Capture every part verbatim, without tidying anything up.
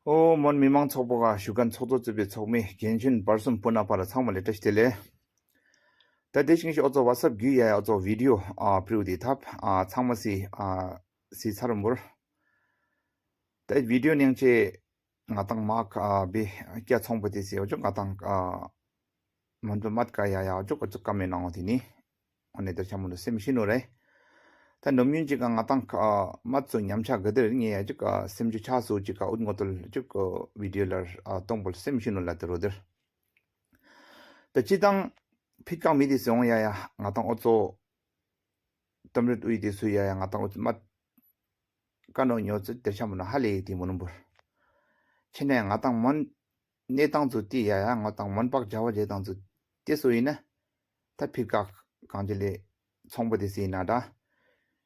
ཨོ་མོན་མི་མང་ཚོགས་པ་ག་ཞུ་མཁན་ཚོགས་གཙོ་གཙོས་པའི་ཚོགས་མི་རྒན་གཞོན་བར་གསུམ་སྤུན་ཟླ་བར་ཚང་མ་ལ་བཀྲ་ཤིས་བདེ་ལེགས། ད་དེ་བཞིན་ཞིག་ཨོ་ཚོ་ཝ་སབ་བརྒྱུད་ཡ་ཡ་ཨོ་ཚོ་བི་ཌི་ཡོ་ཨ་བྲིས་དེ་ཐབ་ཨ་ཚང་མ་སི་ཨ་སི་ཚར་འབུར། ད་བི་ཌི་ཡོ་ནང་ཆེ་ང་དང་མ་ཁ་བི་སྐྱ་ཚོང་པ་དེ་སི་ཨོ་ཅོ་ང་དང་ཨ་མོན་པ་མད་ཀ་ཡ་ཡ་ཨོ་ཅོ་ཨོ་ཅོ་ཀ་མེ་ནང་འོ་དེ་ནི། ཨ་ནེ་དེར་ཆ་མོ་ལ་སེམས་ཤི་ནོ་རེད། ད་ནམ་ཡུན་ཅིག་ག་ང་དང་ཨ་མ་ཚོ་ཉམས་ཆག་ག་དེར་ངེ་ཡ་ཅིག་ག་སེམས་ཅུ་ཆག་སོ་ཅིག་ག་ཨུད་ངོ་ཏོལ་ཅིག་ག་བི་ཌི་ཡོ་ལར་ཨ་གཏོང་པོལ་སེམས་ཤི་ནོ་ལ་དེ་རོ་དེར། ད་ཅི་དང་ཕིད་ཀང་མི་དེ་སོང་ཡ་ཡ་ང་དང་ཨོ་ཚོ་གཏམ་རིད་ཨུད་དེ་སུ་ཡ་ཡ་ང་དང་ཨོ་ཚོ་མ་ཀ་ནོ་ཉོ་ཚོ་དེར་ཆ་མོ་ན་ཧ་ལེ་ཡིག་དེ་མོ་ནོ་འབུར། ཆེ་ནས་ང་དང་མོན་གནས་སྟངས་ཚོ་དེ་ཡ་ཡ་ང་དང་མོན་པག་བྱ་བ་ལས་སྟངས་ཚོ་དེ་སོ་ཡིན་ན། ད་ཕི་ཀ་གང་ཅི་ལས་ཚོང་པ་དེ་སི་ན་ད།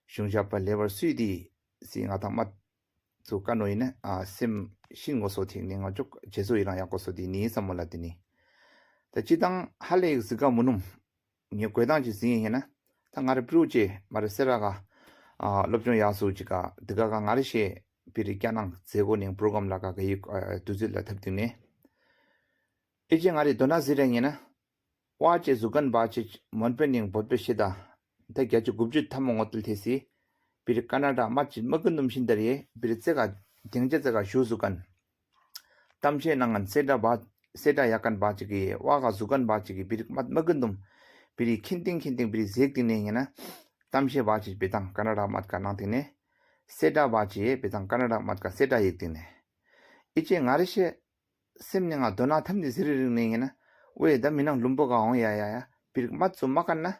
གཞུང་ཞབས་པ་ལེ་བར་སུས་དེ་སི་ང་དང་མ་ཚོ་ཀ་ནོ་ཡིན་ན་ཨ་སེམས་ཤིན་གོ་སོ་ཐིག་ནི་ང་ཅོག་རྗེས་སུ་ཡི་རང་ཡག་གོ་སོ་དེ་ནི་བསམ་མོ་ལ་དེ་ནི། ད་ཅི་དང་ཧ་ལེ་ཡིག་སི་ཀ་མུ་ནུམ། ངས་གོས་དང་ཅི་ཟིན་ཡིན་ན། ད་ང་རེ་པྲུ་ཅེ་མ་རེ་སེ་ར་ག་ཨ་སློབ་སྦྱོང་ཡག་སུ་ཅི་ག་དི་ག་ག་ང་རེ་ཤེ་པི་རི་ཀྱ་ནང་མཛད་སྒོ་ནིང་པྲོ་གམ་ལ་ག་ག་ཡིག་ཨ་དུས་ཚོད་ལ་ཐབས་དུས་ནས། ཨེ་ཅེ་ང་རེ་དོ་ན་ཟི་རེ་ཡིན་ན། ཝ་ཅེ་ཟུ་ཀན་བ་ཅེ་མོན་པེ་ནིང་བོད་པེ་ཤེ་ད། ད་བརྒྱད་ཅུ་དགུ་བཅུ་ཐ་མ་ངོ་ཏལ་ཐེ་སི། པི་རི་ཀ་ན་ཌ་མ་ཅི་མ་ཀུན་ནུམ་ཤིན་ད་རེ་པི་རི་ཙེ་ག་དེང་ཅེ་ཙེ་ག་ཞུ་ཟུ་ཀན། གཏམ་བཤད་ནང་ང་སེ་ད་བ་སེ་ད་ཡ་ཀན་བ་ཅི་གི་ཝ་ག་ཟུ་ཀན་བ་ཅི་གི་པི་རི་མ་མ་ཀུན་ནུམ། པི་རི་ཁིན་ཏིང་ཁིན་ཏིང་པི་རི་ཟེག་ཏིང་ནེ་ཡིན་ན། གཏམ་བཤད་བ་ཅི་པི་དང་ཀ་ན་ཌ་མ་ཀ་ནང་ཏིང་ནེ། སེ་ད་བ་ཅི་པི་དང་ཀ་ན་ཌ་མ་ཀ་སེ་ད་ཡིག་ཏིང་ནེ། ཨི་ཅེ་ང་རེ་ཤེ། སེམས་ནི་ང་དོ་ན་ཐམ་ནི་ཟི་རི་རིང་ནི་ཡིན་ན། ཝེ་ད་མི་ནང་ལུམ་པོ་ག་འོང་ཡ་ཡ་ཡ་པི་རིག་མ་ཚུ་མ་ཀན་ན།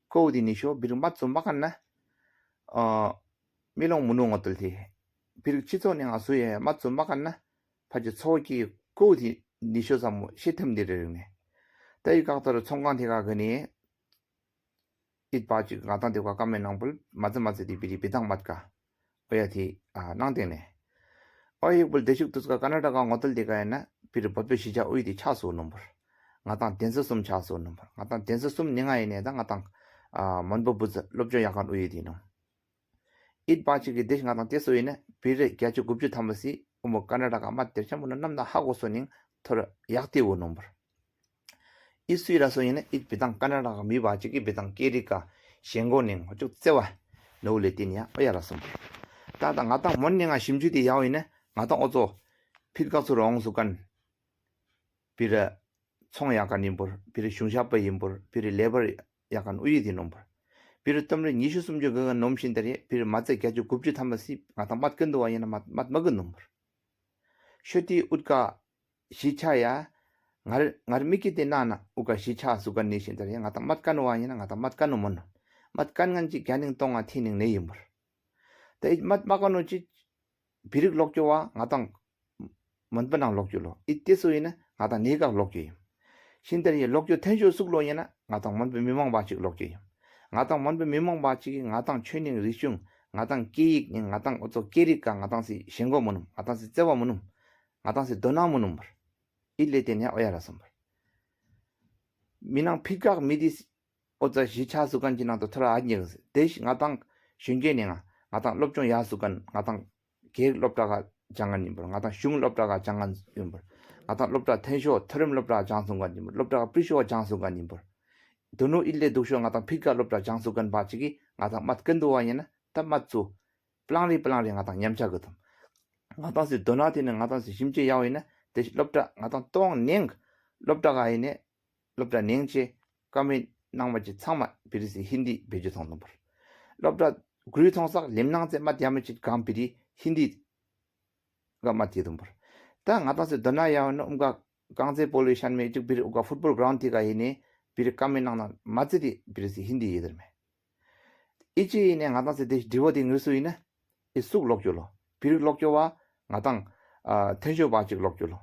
ཀོ་དི་ནི་ཤོ་པི་རིག་མ་ཚུ་མ་ཀན་ན། ཨ་མི་ལོང་མུ་ནུ་ངོ་ཏོལ་ཐི། པི་རིག་ཆི་ཚོ་ནི་ང་སུ་ཡ་ཡ་མ་ཚུ་མ་ཀན་ན། ཕ་ཅི་ཚོ་ཀི་ཀོ་དི་ནི་ཤོ་ས་མོ་ཤི་ཐམ་ནི་རི་རིང་ནི། ད་ཡི་ཀག་ཏོ་རུ་ཚོང་ཁང་ཐི་ག་གི་ནི། ཨིད་པ་ཅིག་ང་དང་དེ་ཀ་ཀ་མེ་ནང་པུལ་མ་ཙི་མ་ཙི་དེ་པི་རི་པི་དང་མད་ཀ། ཨོ་ཡ་དེ་ཨ་ནང་སྟེང་ནས། ཨོ་ཡིག་པུལ་དེ་ཤུག་དུས་ཀ་ཀ་ན་ཌ་ཀ་ངོ་ཏལ་དེ་ཀ་ཡིན་ན་པི་རི་བོད་པའི་གཞིས་ཆགས་ཨུ་ཡི་དེ་ཆགས་སོ་ནོམ་པུར། ང་དང་གདན་ས་གསུམ་ཆགས་སོ་ནོམ་པུར། ང་དང་གདན་ས་གསུམ་ནི་ང་ཡིན་ནས་ད་ང་དང་ཨ་མོན་པ་བུ་ཙི་སློབ་སྦྱོང་ཡག་གན་ཨུ་ཡི་དེ་ནོམ། ཨིད་པ་ཅིག་གི་དེ་ང་དང་དེ་སོ་ཡིན་ན་པི་རི་བརྒྱད་ཅུ་དགུ་བཅུ་ཐམ་པ་སི་ཨུ་མོ་ཀ་ན་ཌ་ཀ་མ་དེར་ཆ་མོ་ན་ནམ་ན་ཧ་གོ་སོ་ནིང་ཐོར་ཡག་དེ་འོ་ནོམ་པུར། ཨི་སུའི་ར་སོ་ཡིན་ན་ཨི་བི་དང་ཀ་ན་ཌ་ག་མི་བ་ཅིག་གི་བི་དང་ཀེ་རི་ཀ་ཞེན་གོ་ནིང་ཧོ་ཅུག་བརྩེ་བ་ནོ་ལེ་ཏི་ནི་ཡ་ཨོ་ཡ་ར་སོམ་པུར། ད་ད་ང་དང་མོན་ནི་ང་ཞིམ་ཆུ་དེ་ཡ་ཡིན་ན་ང་དང་ཨོ་ཚོ་ཕིད་ཀ་ཚུ་རོང་སུ་ཀན་པི་རི་ཚོང་ཡག་ག་ནིམ་པུར། པི་རི་གཞུང་ཞབས་པ་ཡིན་པུར། པི་རི་ལེ་བར་ཡག་ག་ཨུ་ཡི་དེ་ནོམ་པུར། པི་རི་གཏམ་རེ་ཉི་ཤུ་སུམ་ཅུ་གི་ག་ནོམ་ཤིན་ད་རེ་པི་རི་མ་ཚད་བརྒྱད་ཅུ་དགུ་བཅུ་ཐམ་པ་སི་ང་དང་མད་ཀུན་དུ་བ་ཡིན་ན་མད་མད་མ་ཀུན་ནོམ་པུར། ཤོ་ཏི་ཨུད་ཀ་གཞིས་ཆགས་ཡ། ངར་ངར་མི་ཀི་ཏི་ན་ན་ཨུ་ཀ་གཞིས་ཆགས་སུ་ཀ་ནི་ཤིན་ད་རེ་ང་དང་མད་ཀ་ནོ་བ་ཡིན་ན་ང་དང་མད་ཀ་ནོ་མོ་ནོ། མད་ཀ་ནང་ཅིག་རྒྱ་ནིང་གཏོང་ང་ཐི་ནིང་ནེ་ཡིན་པུར། ད་ཨི་མད་མ་ཀ་ནོ་ཅིག་བི་རིག་ལོག་ཅོ་བ་ང་དང་མོན་པ་ནང་ལོག་ཅོ་ལོ། ཨི་ཏེ་སོ་ཡིན་ན་ང་དང་ནེ་ག་ལོག་ཅོ་ཡིན། ཤིན་ད་རེ་ལོག་ཅོ་ཐན་ཤོ་སུག་ལོ་ཡིན་ན་ང་དང་མོན་པ་མི་མང་བ་ཅིག་ལོག་ཅོ་ཡིན། ང་དང་མོན་པ་མི་མང་བ་ཅིག་གི་ང་དང་ཆོས་ནིང་རིག་གཞུང་ང་དང་སྐད་ཡིག་ནིང་ང་དང་ཨོ་ཚོ་སྐད་རིག་ག་ང་དང་སི་ཞེན་གོ་མོ་ནུམ། ང་དང་སི་བརྩེ་བ་མོ་ནུམ། ང་དང་སི་དོ་ན་མོ་ནུམ་པར། ཨི་ལེ་ཏེ་ནེ་ཨོ་ཡ་ར་སོམ་པར། མི་ནང་ཕི་ཀག་མི་དི་ཨོ་ཙ་གཞིས་ཆགས་སུ་ཀན་གྱི་ནང་དུ་ཐོ་ར་ཨ་ཉེ་གི་སི་དེ་ཤི་ང་དང་གཞོན་སྐྱེས་ནི་ང་ང་དང་སློབ་སྦྱོང་ཡག་སུ་ཀན་ང་དང་གེག་སློབ་གྲྭ་ག་སྦྱང་ང་ཉིན་པར་ང་དང་གཞུང་སློབ་གྲྭ་ག་སྦྱང་ང་ཡིན་པར་ང་དང་སློབ་གྲྭ་ཐན་ཤོ་མཐོ་རིམ་སློབ་གྲྭ་སྦྱང་སུ་ཀན་ཉིན་པར་སློབ་གྲྭ་ག་པྲི་ཤོ་སྦྱང་སུ་ཀན་ཉིན་པར། དོ་ནུ་ཨི་ལེ་དུག་ཤོ་ང་དང་ཕི་ཀག་སློབ་གྲྭ་སྦྱང་སུ་ཀན་པ་ཅིག་གི་ང་དང་མད་ཀུན་དུ་བ་ཡིན་ན་ད་མད་ཚུ། པླང་རི་པླང་རི་ང་དང་ཉམས་ཆག་གི་དུམ། ང་དང་སི་དོ་ན་དེ་ནི་ང་དང་སི་ཞིམ་ཅེ་ཡག་ཡིན་ན་དེ་སློབ་གྲྭ་ང་དང་སྟོང་ནེང་སློབ་གྲྭ་ག་ཡིན་ནི་སློབ་གྲྭ་ནེང་ཅེ་ཀ་མི་ནང་མ་ཅི་ཚང་མ་པི་རི་སི་ཧིན་དི་བེད་སྤྱོད་ཚང་དུམ་པར། སློབ་གྲྭ་གུ་རུ་ཚོང་སག་ལེམ་ནང་ཚེ་མ་དེ་མ་ཅི་གང་པི་རི་ཧིན་དི་ག་མ་དེ་དུམ་པར། ད་ང་དང་སི་དོ་ན་ཡག་ཡིན་ན་ཨུམ་ག་གང་ཚེ་པོ་ལི་ཤན་མེ་ཅིག་པི་རི་ཨུ་ག་ཕུཊ་བོལ་གྲའུན་དེ་ག་ཡིན་ནི་པི་རི་ཀ་མི་ནང་ན་མ་ཚེ་དི་པི་རི་སི་ཧིན་དི་ཡེ་དར་མེ། ཨི་ཅི་ཡིན་ནས་ང་དང་སི་དེ་དྲི་བ་དེ་ངོས་སུ་ཡིན་ན། ཨི་སུག་ལོག་ཅོ་ལོ། བི་རིག་ལོག་ཅོ་བ་ང་དང་ཨ་ཐན་ཤོ་བ་ཅིག་ལོག་ཅོ་ལོ།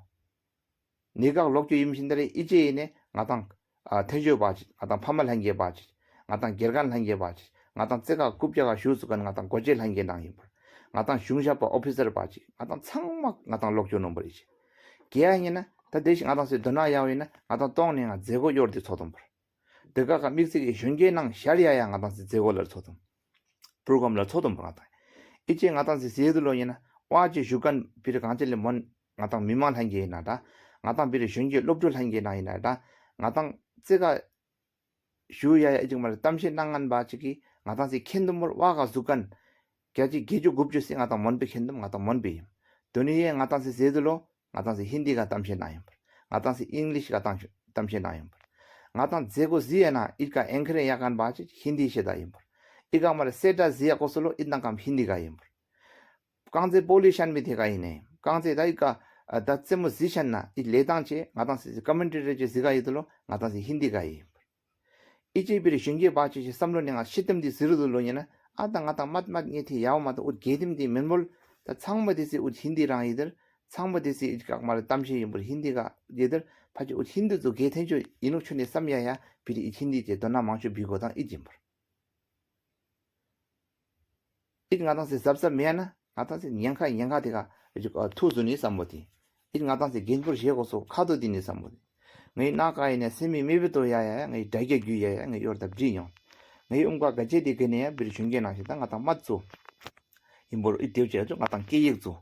ནི་གག་ལོག་ཅོ་ཡིན་ཞིན་ད་རེ་ཨི་ཅི་ཡིན་ནས་ང་དང་ཨ་ཐན་ཤོ་བ་ཅིག་ང་དང་ཕ་མ་ལྷན་རྒྱས་བ་ཅིག་ང་དང་དགེ་རྒན་ལྷན་རྒྱས་བ་ཅིག་ང་དང་རྩེ་ག་རྐུབ་ཀྱ་ག་ཞུ་སུ་ཀན་ང་དང་སྒོ་འབྱེད་ལྷན་རྒྱས་ནང་ཡིན་པར། ང་དང་གཞུང་ཞབས་པ་ཨོ་ཕི་སར་བ་ཅིག་ང་དང་ཚང་མ་ང་དང་ལོག་ཅོ་ནོམ་པར་ཨི་ཅི། གལ་ཡིན་ན་ད་དེ་ཞིག་ང་དང་སི་དོ་ན་ཡག་ཡིན་ན་ང་དང་སྟོང་ནས་ང་མཛད་སྒོ་གཡོར་དེ་ཚོ་དུམ་པར། དེ་ག་ག་དམིགས་བསལ་གྱི་གཞོན་སྐྱེས་ནང་ཤར་ཡ་ཡ་ང་དང་སི་མཛད་སྒོ་ལ་ཚོ་དུམ། པྲོ་གམ་ལ་ཚོ་དུམ་པར་ང་དང་། ཨི་ཅེ་ང་དང་སི་ཟེ་དུ་ལོ་ཡིན་ན་ཝ་ཅེ་ཞུ་ཀན་པི་རི་གང་ཅེ་ལེ་མོན་ ང་ཏང་མི་མང་ལྷན་རྒྱས་ཡིན་ན་འདྲ། ང་ཏང་བི་རི་གཞོན་སྐྱེས་སློབ་ཕྲུག་ལྷན་རྒྱས་ནང་ཡིན་ན་འདྲ། ང་ཏང་རྩེ་ག་ཞུ་ཡ་ཡ་ཨི་ཅིག་མར་གཏམ་བཤད་གནང་ངན་པ་ཅིག་གིས་ང་ཏང་སི་ཁེན་དུ་མོར་བ་ག་ཟུག་གན་བརྒྱ་ཅིག་བརྒྱད་ཅུ་དགུ་བཅུ་སི་ང་ཏང་མོན་པའི་ཁེན་དུ་ང་ཏང་མོན་པའི་ཡིན། དོ་ནི་ཡེ་ང་ཏང་སི་ཟེ་དུ་ལོ་ང་ཏང་སི་ཧིན་དི་ག་གཏམ་བཤད་ན་ཡིན་པར། ང་ཏང་སི་ཨིང་ལིཤ་ག་གཏམ་བཤད་ན་ཡིན་པར། ང་ཏང་མཛད་སྒོ་ཟི་ཡ་ན་ཨི་ཀ་ཨེང་ཁ་རེ་ཡ་གན་པ་ཅིག་ཧིན་དི་བཤད་ད་ཡིན་པར། ཨི་ཀ་མར་སེ་ཏ་ཟི་ཡ་ཀོ་སོ་ལོ་ཨི་ནང་ཀམ་ཧིན་དི་ག་ཡིན་པར། རྐང་རྩེད་སྤོ་ལོ་ཤན་མི་དེ་ག་ཡིན་ནས། རྐང་རྩེད་ད་ཨི་ཀ་ཨ་ད་རྩེད་མོ་ཟི་ཤན་ན་ཨི་ལེ་ཏང་ཆེ་ང་ཏང་སི་ཀོ་མེན་ཊེ་ཊར་ཆེ་ཟི་ག་ཡི་དུ་ལོ་ང་ཏང་སི་ཧིན་དི་ག་ཡིན། ཨི་ཅེ་བི་རི་གཞོན་སྐྱེས་པ་ཆེ་ཆེ་བསམ་བློ་ནས་ང་ཤི་ཏམ་དི་ཟི་རུ་དུ་ལོ་ཉེ་ན་ཨ་ད་ང་ཏང་མད་མད་ངེ་ཐི་ཡའོ་མ་ད་ཨུད་གེ་ཏིམ་དི་མེན་བོལ། ད་ཚང་མ་དི་སི་ཨུད་ཧིན་དི་རང་ཡི་དར། ཚང་མ་དི་སི་ཨི་ཀག་མ་ར་གཏམ་ཤེས་ཡིན་པར་ཧིན་དི་ག་ཡི་དར། ཕ་ཆེ་ཨུད་ཧིན་དི་ཚོ་གེ་ཐན་ཆོ་ཡིན་ནོ་ཆོ་ནས་བསམ་ཡ་ཡ་བི་རི་ཨི་ཧིན་དི་ཅེ་དོ་ན་མང་ཆོ་བི་གོ་དང་ཨི་ཅིན་པར། ཨིད་ང་ཏང་སི་གཟབ་གཟབ་མེད་ན་ང་ཏང་སི་ཉེན་ཁ་ཉེན་ཁ་དེ་ག་ཨ་ཐུག་སུ་ནི་བསམ་པོ་དེ། ཨིད་ང་ཏང་སི་རྒན་པོར་བཞེས་དགོས་སོ་ཁ་དོ་དེ་ནི་བསམ་པོ་དེ། ངའི་སྣ་ཁ་ཡིན་ན་སེམས་མི་མེད་པའི་དོ་ཡ་ཡ་ཡ་ངའི་དགྲ་རྒྱ་རྒྱུ་ཡ་ཡ་ངའི་གཡོར་དང་བྲིས་མྱོང་། ངའི་ཨུམ་ཀ་ག་ཅེ་དེ་གི་ནས་ཡ་བིར་ཆུང་རྒྱལ་ནང་བཞིན་ད་ང་ཏང་མ་ཚོ། ཡིན་པོར་ཨི་དེབ་ཅེ་ཡ་ཅོ་ང་ཏང་སྐད་ཡིག་ཚོ།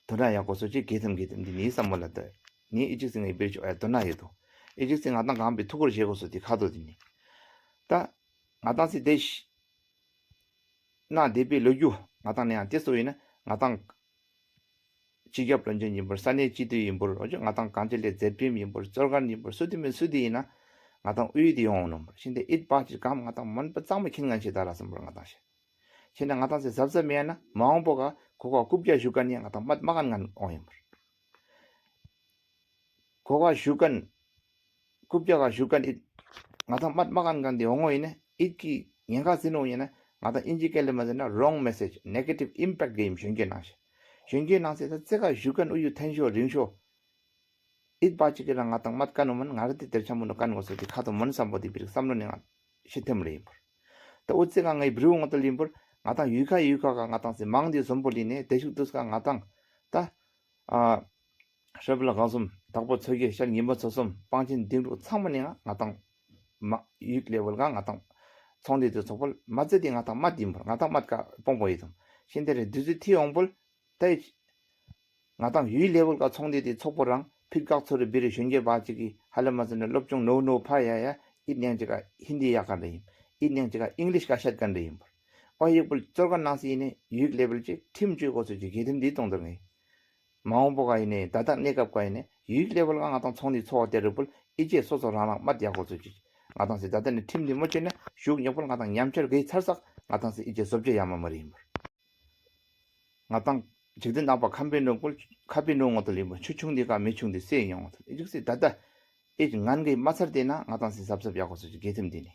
དོ་ན་ཡ་གོ་སོ་ཅེ་གེ་ཐམ་གེ་ཐམ་དེ་ནི་བསམ་པོ་ལ་ད། ནི་ཨི་ཅིག་སི་ངའི་བིར་ཆུང་ཡ་དོ་ན་ཡོད་དོ། ཨི་ཅིག་སི་ང་ཏང་གང་པའི་ཐུག་གོར་བཞེས་དགོས་སོ་དེ་ཁ་དོ་དེ་ནི། ད། ང་ཏང་སི་དེ་ཤི། ན་དེ་པའི་ལོ་རྒྱུས་ང་ཏང་ནས་ཡང་དེ་སོ་ཡིན་ན་ང་ཏང་། སྤྱི་ཁྱབ་བློན་ཆེན་ཡིན་པར་ས་གནས་སྤྱི་འཐུས་ཡིན་པར་འོ་ཅོ་ང་ཏང་གང་ཅི་ལས་མཛད་འཕྲིན་ཡིན་པར་གཙོ་གར་ཡིན་པར་སུ་དེ་མིན་སུ་དེ་ཡིན་ན་ང་ཏང་དབུས་དེ་ཡོང་ནོ་བར་ཤིན་ཏེ་ཨིད་པ་ཅི་གམ་ང་ཏང་མོན་པ་གཙང་མ་ཁྱིན་ངན་ཤེས་ད་ར་སམ་པར་ང་ཏང་ཤེས། ཤེས་ན་ང་ཏང་སི་གཟབ་གཟབ་མེད་ན་མ་འོང་པོ་ག་གོ་ག་རྐུབ་བཀྱག་ཞུ་ག་ནི་ང་ཏང་མ་མ་གན་ངན་འོང་ཡིན་པར། གོ་ག་ཞུ་གན། རྐུབ་བཀྱག་ག་ཞུ་གན་ཨིད། ང་ཏང་མ་མ་གན་གན་དེ་འོང་ངོ་ཡིན་ན་ཨིད་ཀྱི་ཉེན་ཁ་ཟིན་འོང་ཡིན་ན་ང་ཏང་ཨིན་ཇི་སྐད་ལ་མ་ཟེར་ན་wrong message negative impact གི་ཡིན་གཞོན་སྐྱེས་ནང་ཞིག་གཞོན་སྐྱེས་ནང་ཟེར་ད་རྩེ་ག་ཞུ་གན་ཨུ་ཡུ་ཐན་ཤོ་རིང་ཤོ། ཨིད་པ་ཅིག་གི་རང་ང་ཏང་མ་གན་འོང་མན་ང་ར་དེ་དེར་ཆ་མུ་ནོ་གན་འོང་སོ་དེ་ཁ་ཏོ་མོན་བསམ་པོ་དེ་བིར་བསམ་བློ་ནས་ང་ཤི་ཐེམ་རེ་ཡིན་པར། ད་ཨུ་རྩེ་ག་ངའི་བིར་འོང་ཏོ་ལིན་པར་ང་ཏང་ཡུལ་ཁ་ཡུལ་ཁ་ག་ང་ཏང་སི་མང་དེ་བཟོམ་པོ་ལིན་ནས་དེ་ཤུག་དུས་ག་ང་ཏང་ད། ཨ། ཧྲ་བི་ལ་གང་གསུམ་དྭགས་པོ་ཚོ་རྒྱལ་ཤར་ཉི་མ་ཚོ་གསུམ་སྤང་ཆེན་ལྡིང་དྲུག་ཚང་མ་ནས་ང་ང་ཏང་མ་ཡུག་ལེ་བལ་ག་ང་ཏང་ཚོང་འདི་དུ་ཚོགས་པ་ལ་མ་ཚེ་དེ་ང་ཏང་མ་དིམ་པར་ང་ཏང་མ་ཀ་སྤོང་པོ་ཡི་དམ་ཤིན་ཏེ་རེ་དུས་ཚོད་ཐི་ཡོང་པོལ་ཏེ་ང་ཏང་ཡུལ་ལེ་བལ་ག་ཚོང་འདི་དེ་ཚོགས་པོ་རང་ཕིར་ཀག་ཚོ་རེ་བི་རེ་གཞོན་སྐྱེས་པ་ཅིག་གི་ཧ་ལམ་མ་ཚོ་ནས་སློབ་སྦྱོང་ནོ་ནོ་ཕ་ཡ་ཡ་ཨི་ནང་ཅིག་ག་ཧིན་དི་ཡག་ག་འདྲ་ཡིན་ཨི་ནང་ཅིག་ག་ཨིང་ལིཤ་ག་ཤད་ག་འདྲ་ཡིན་པར་ཨོ་ཡིག་པོལ་ཙོར་ག་ནང་སི་ཡིན་ནས་ཡུག་ལེ་བལ་ཅིག་ཁྲིམས་གཅོད་གོ་ཚོད་ཅིག་གི་ཐིམ་འདི་གཏོང་དོར་ངེས། མ་འོངས་པོ་ག་ཡིན་ནས་ད་ལྟ་གནས་སྐབས་ག་ཡིན་ནས་ཡུལ་ལེ་བལ་ག་ང་ཏང་ཚོང་འདི་འཚོ་བ་དེ་རུ་པོལ་ཨི་ཅེ་སོ་སོ་རང་རང་མ་དེ་གོ་ཚོད་ཅིག་ང་ཏང་སི་ད་ལྟ་ནས་ཁྲིམས་འདི་མ་གཅོད་ན་ཞུགས་ཉོག་པོལ་ང་ཏང་ཉམས་ཆར་གི་ཚར་སག་ང་ཏང་སི་ཨི་ཅེ་བཟོ་བཅོས་ཡ་མ་མ་རེད་ཡིན་པར། ང་ཏང་འཇིག་རྟེན་ནང་པ་ཁམས་པའི་ནོ་པོལ་ཁ་པའི་ནོ་ངོ་ཏོ་ལིན་པོ་ཆུ་ཆུང་འདི་ག་མི་ཆུང་འདི་སེ་ཡོང་ངོ་ཏོ་ཨི་ཅིག་སི་ད་ལྟ་ཨི་ཅིག་ངན་གི་མ་ཚར་དེ་ན་ང་ཏང་སི་གཟབ་གཟབ་ཡག་གོ་ཚོད་ཅིག་གི་ཐིམ་འདི་ནི་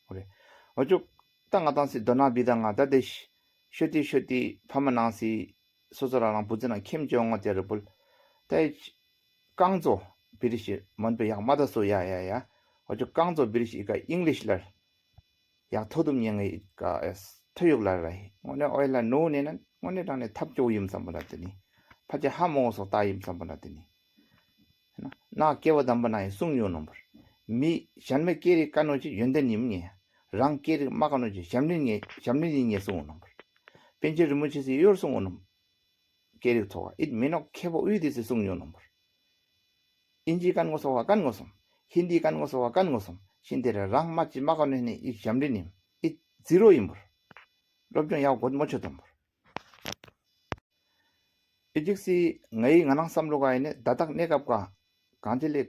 འོ་རེད། འོ་ཅུག་ད་ང་ཏང་སི་དོ་ན་བི་ད་ང་ད་དེ་ཤོ་ཏི་ཤོ་ཏི་ཕ་མ་ནང་སི་སོ་སོ་རང་རང་བུ་ཚ་ནང་ཁྱིམ་ཅོ་ངོ་དེ་རུ་པོལ། ད་རྐང་ཚོ་བི་རི་ཤི་མོན་པེ་ཡག་མ་ད་སོ་ཡ་ཡ་ཡ། འོ་ཅོ་རྐང་ཚོ་བི་རི་ཤི་ཨི་ཀ་ཨིང་ལིཤ་ལར། ཡག་ཐོ་དུམ་ཉེ་ངའི་ཨི་ཀ་ཨེས་ཐོ་ཡུག་ལར་ར་ཧི་ངོ་ནེ་ཨོ་ཡ་ལ་ནོ་ནེ་ན་ངོ་ནེ་རང་ནེ་ཐབ་ཅོ་ཡིམ་བསམ་པ་ལ་དེ་ནི། ཕ་ཅེ་ཧ་མོ་སོག་ལྟ་ཡིམ་བསམ་པ་ལ་དེ་ནི། ན་སྐྱེ་བ་དམ་པ་ན་ཡི་གསུང་ཡོད་ནོ་བར། མི་གཞན་མའི་སྐད་རིགས་བཀའ་ནོ་ཅི་ཡོན་ཏན་ཉིམ་ཉེ། རང་སྐད་རིགས་མ་བཀའ་ནོ་ཅི་ཞབས་འདྲེན་ཉེ་ཞབས་འདྲེན་ཉིན་ཉེ་གསུང་ཡོད་ནོ་བར། པཎ་ཆེན་རིན་པོ་ཆེ་སི་ཡོར་གསུང་ཡོད་ནོ། སྐད་རིགས་ཚོགས་ཨིད་མི་ནོག་ཁེ་པོ་ཨུ་དི་སི་གསུང་ཡོད་ནོ་བར། ཨིན་ཇི་བཀའ་ནོ་སོགས་བཀའ་ནོ་གསུང་། ཧིན་དི་བཀའ་ནོ་སོགས་བཀའ་ནོ་གསུང་། ཤིན་ཏེ་རེ་རང་མ་ཅི་མ་བཀའ་ནོ་ནི་ཨིད་ཞབས་འདྲེན་ཉིམ་ཨིད་ཛི་རོ་ཡིན་བར། སློབ་སྦྱོང་ཡག་གོད་མོ་ཆོད་དམ་བར། ཨི་ཅིག་སི་ངའི་ང་རང་བསམ་བློ་ག་ཡིན་ནི་ད་ལྟ་གནས་སྐབས་ག་གང་ཅི་ལས་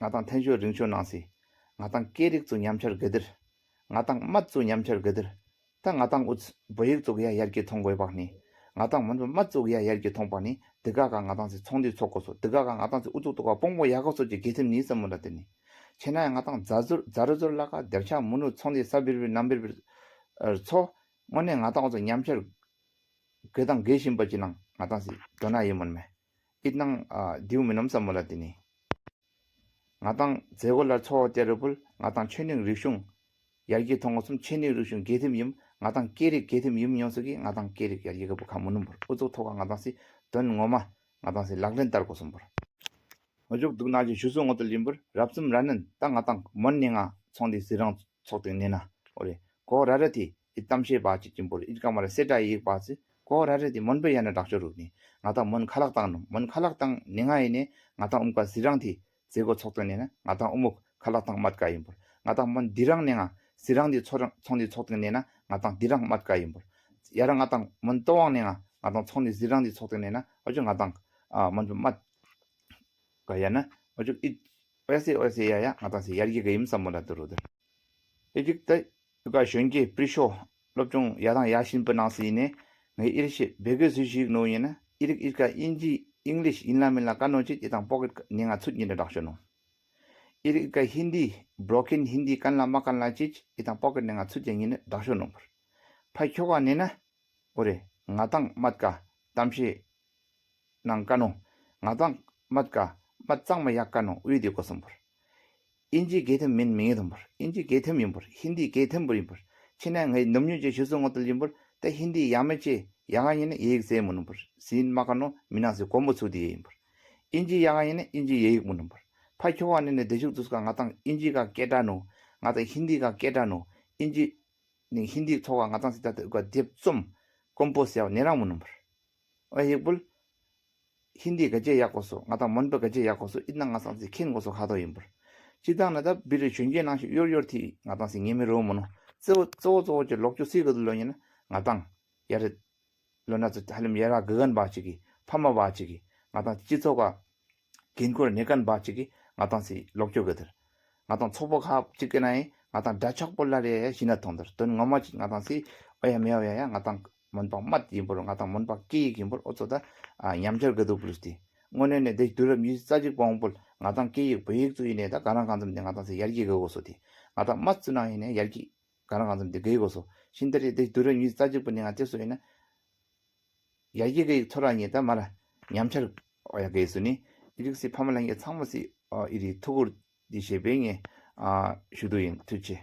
ང་ཏང་ཐན་ཤོད་རིང་ཤོད་ནང་སི་ང་ཏང་སྐད་རིགས་ཚོ་ཉམས་ཆར་གི་དིར་ང་ཏང་མད་ཚོ་ཉམས་ཆར་གི་དིར་ད་ང་ཏང་ཨུ་ཚོ་བོད་ཡིག་ཚོ་གི་ཡ་ཡར་གྱི་ཐོང་གོས་པག་ནི་ང་ཏང་མོན་པ་མད་ཚོ་གི་ཡ་ཡར་གྱི་ཐོང་པག་ནི་དི་ག་ག་ང་ཏང་སི་ཚོང་འདུས་ཚོགས་གོ་སོ་དི་ག་ག་ང་ཏང་སི་ཨུ་ཚུགས་ཏོ་ག་སྤོང་པོ་ཡག་གོ་སོ་ཅི་གི་ཐིམ་ནི་བསམ་མོ་ལ་དི་ནི་ཆེ་ན་ཡ་ང་ཏང་ཛ་ཟུར་ཛ་རུ་ཟུར་ལ་ཀ་དེར་ཆ་མུ་ནུ་ཚོང་འདུས་ས་བིར་བིར་ནམ་བིར་བིར་ཚོ་དངོས་གནས་ང་ཏང་ཨུ་ཚོ་ཉམས་ཆར་གི་དང་གི་བཞིན་པ་ཅི་ནང་ང་ཏང་སི་དོ་ན་ཡིན་མོན་མེ། ཨིད་ནང་ཨ་དེའུ་མི་ནམ་བསམ་མོ་ལ་དི་ནི། ང་ཏང་མཛད་སྒོ་ལ་ཚོགས་ཏེ་རུ་པུལ་ང་ཏང་ཆོས་ནིང་རིག་གཞུང་ཡར་རྒྱས་ཐོང་གོ་སུམ་ཆོས་ནིང་རིག་གཞུང་གི་ཐིམ་ཡིན་ང་ཏང་སྐད་རིགས་གི་ཐིམ་ཡིན་ཡོང་སུ་གི་ང་ཏང་སྐད་རིགས་ཡར་རྒྱས་གི་པུ་ཁ་མུ་ནུམ་པུར་ཨུ་ཚོགས་ཐོག་ང་ཏང་སི་དོན་ངོ་མ་ང་ཏང་སི་ལག་ལེན་བསྟར་གོ་སུམ་པུར། ཨོ་ཅོག་འདུག་ན་ཅི་ཞུ་སོ་ངོ་ཏུ་ལིམ་པུར་རབ་ཙམ་ར་ནན་ད་ང་ཏང་མོན་ནི་ང་ཚོང་འདི་སི་རང་ཚོགས་ཏེ་ནི་ན་ཨོ་རེ་གོ་ར་ར་ཏི་ཨི་གཏམ་བཤད་པ་ཅི་ཅིམ་པུར་ཨི་ཀ་མ་ར་སེ་ཏྲ་ཡིག་པ་ཅི་ པོ་ར་རེ་དེ་མོན་པའི་ཡ་ན་དྲག་ཤོས་རུག་ནི། ང་དང་མོན་ཁ་ལག་བཏང་ནོ། མོན་ཁ་ལག་བཏང་ནི་ང་ཡིན་ནི་ང་དང་ཨུམ་ཀ་ཟི་རང་དེ་ཛེ་གོ་ཚོགས་དང་ནི་ན་ང་དང་ཨུ་མུག་ཁ་ལག་བཏང་མད་ཀ་ཡིན་པོར། ང་དང་མོན་དི་རང་ནི་ང་ཟི་རང་དེ་ཚོ་རང་ཚོང་དེ་ཚོགས་དང་ནི་ན་ང་དང་དི་རང་མད་ཀ་ཡིན་པོར། ཡ་ར་ང་དང་མོན་ཏོ་ཝང་ནི་ང་ང་དང་ཚོང་དེ་ཟི་རང་དེ་ཚོགས་དང་ནི་ན་ཨོ་ཅོ་ང་དང་ཨ་མོན་པའི་མད་ག་ཡ་ན་ཨོ་ཅོ་ཨི་ཨོ་ཡ་སེ་ཨོ་ཡ་སེ་ཡ་ཡ་ང་དང་སེ་ཡར་གི་ག་ཡིན་བསམ་མོ་ལ་དུ་རུ་དུ། ཨི་ཅིག་ཏ་ཀ་གཞོན་སྐྱེས་པྲི་ཤོ་སློབ་སྦྱོང་ཡ་དང་ཡ་བཞིན་པའི་ནང་སི་ཡིན་ནས་ངའི་ཨི་རི་ཤི་བེ་གེ་སུ་ཞིག་ནོ་ཡིན་ན་ཨི་རིག་ཨི་ཀ་ཨིན་ཇི་ཨིང་ལིཤ་ཡིན་ལ་མིན་ལ་ཀ་ནོ་ཅིག་ཨི་དང་པོ་ཀེ་ནི་ང་ཚུད་ཉིན་ནས་བསྒྲགས་ཤོ་ནོ། ཨི་རིག་ཨི་ཀ་ཧིན་དི་བྲོ་ཀིན་ཧིན་དི་ཀན་ལ་མ་ཀན་ལ་ཅིག་ཨི་དང་པོ་ཀེ་ནི་ང་ཚུད་ཉིན་ནས་བསྒྲགས་ཤོ་ནོ་བར། ཕ་ཁྱོ་ག་ནི་ན། འོ་རེད། ང་དང་མད་ཀ་གཏམ་བཤད་ནང་ཀ་ནོ། ང་དང་མད་ཀ་མད་གཙང་མ་ཡག་ཀ་ནོ་འུའི་དེ་གོ་སོང་བར། ཨིན་ཇི་གེ་ཐེམ་མིན་མི་ངེས་དོན་བར། ཨིན་ཇི་གེ་ཐེམ་ཡིན་བར། ཧིན་དི་གེ་ཐེམ་བར་ཡིན་བར། ཕྱི་ནས་ངའི་ནམ་ཉུང་ཅན་ཞུ་སོང་ངོ་ཏལ་ཡིན་བར། ད་ཧིན་དི་ཡ་མ་ཅེ་ཡ་ག་ཡིན་ན་ཡེ་ཡིག་ཟེར་མི་ནུམ་བར། ཟིན་མ་ཀ་ནོ་མི་ནང་སི་གོམ་པོ་ཚུ་དེ་ཡིན་བར། ཨིན་ཇི་ཡ་ག་ཡིན་ན་ཨིན་ཇི་ཡེ་ཡིག་མི་ནུམ་བར། ཕ་ཁྱོ་ག་ནི་ནི་དེ་ཤུག་ཚུས་ཀ་ང་དང་ཨིན་ཇི་ག་སྐད་གྲགས་ནོ། ང་དང་ཧིན་དི་ག་སྐད་གྲགས་ནོ། ཨིན་ཇི་ནི་ཧིན་དི་ཚོགས་ང་དང་སི་ད་ཏེ་ག་དེབ་རྩོམ་ཀོམ་པོ་སི་ཡ་ནེ་རང་མུ་ནུམ་བར། ཨོ་ཡིག་པུལ། ཧིན་དི་ག་ཅེ་ཡག་གོ་སོ། ང་དང་མོན་པ་ག་ཅེ་ཡག་གོ་སོ། ཨིན་ན་ང་དང་སི་ཁེན་གོ་སོ་ཁ་ཐོ་ཡིན་པར། ཅི་དང་ན་ད་བི་རི་གཞོན་སྐྱེས་ནང་ཞིག་ཡོར་ཡོར་ཐི་ང་དང་སི་ངེ་མི་རོ་མོ་ནོ། གཙོ་བོ་གཙོ་བོ་གཙོ་བོ་ཅེ་ལོག་ཅོ་སི་ག་དུ་ལོ་ཡིན་ན་ང་དང་ཡ་རེད། ལོ་ན་ཚོ་ཧ་ལམ་ཡ་ར་གི་གན་བ་ཅིག་གི་ཕ་མ་བ་ཅིག་གི་ང་དང་སྤྱི་ཚོགས་ག་འགན་ཁུར་ནེ་ཀན་བ་ཅིག་གི་ང་དང་སི་ལོག་ཅོ་གི་དེར། ང་དང་ཚོགས་པ་ཁག་ཅིག་གི་ན་ཡིན་ང་དང་འདྲ་ཆགས་པོ་ལ་རེ་ཡ་ཤི་ན་ཐོང་དེར་དོན་ངོ་མ་ཅིག་ང་དང་སི་ཨོ་ཡ་མེ་ཨོ་ཡ་ཡ་ང་དང་མོན་པ་མད་ཡིན་པོར་ང་དང་མོན་པ་སྐད་ཡིག་ཡིན་པོར་ཨོ་ཚོ་ད་ཉམས་ཆར་གི་དུ་པུ་ལུས་ཏེ་དངོས་གནས་ནས་དེ་དུས་རབས་ཉི་ཤུ་རྩ་གཅིག་པོ་ཧོང་པོ་ང་དང་སྐད་ཡིག་བོད་ཡིག་ཚུ་ཡིན་ནས་ད་ག་རང་གང་འཛོམས་ནས་ང་དང་སི་ཡར་རྒྱས་གི་གོ་སོ་དེ་ང་དང་མད་ཚུ་ནང་ཡིན་ནས་ཡར་རྒྱས། ག་རང་གང་འཛོམས་དེ་གེ་གོ་སོ། ཤིན་ཏ་རེ་དེ་དུས་རབས་ཉི་ཤུ་རྩ་གཅིག་པོ་ནི་ང་དེ་སོ་ཡིན་ན། ཡ་གི་གེ་ཚོ་ར་ཉེ་ད་མ་ར་ཉམས་ཆར་ཨོ་ཡ་གེ་སུ་ནི་ཨི་རིག་སི་ཕ་མ་ལ་ངེ་ཚང་མ་སི་ཨི་རི་ཐུ་གུར་དི་ཞེ་པེ་ངེ་ཞུ་དུ་ཡིན། ཐུགས་ཆེ།